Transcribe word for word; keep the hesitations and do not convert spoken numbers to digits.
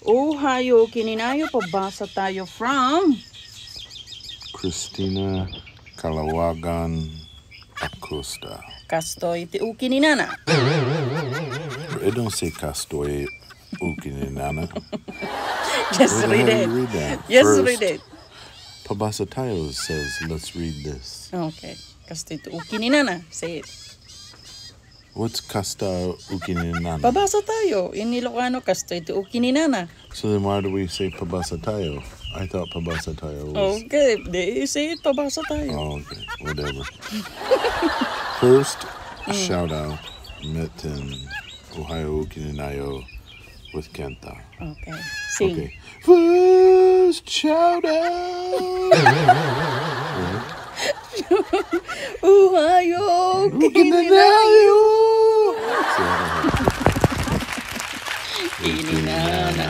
Ohayo, kininayo, pabasa tayo from Christina Kalawagan Acosta. Kastoy ti ukininana. I don't say kastoy ukininana. Just Where the read hell it. you read that? Just First, read it. Pabasa tayo says, let's read this. Okay. Kastoy ti ukininana. Say it. What's kasta ukininana? Pabasa tayo. In Ilocano, kastoy ti ukininana. So then why do we say pabasa tayo? I thought pabasa tayo was... Okay. Di, say it, pabasa tayo. Oh, okay. Whatever. First, shout out, Mitten, Ohayo Ukininayo with Kenta. Okay. Sing. Okay. First shout out. Ohayo, Ukininayo. Kininana.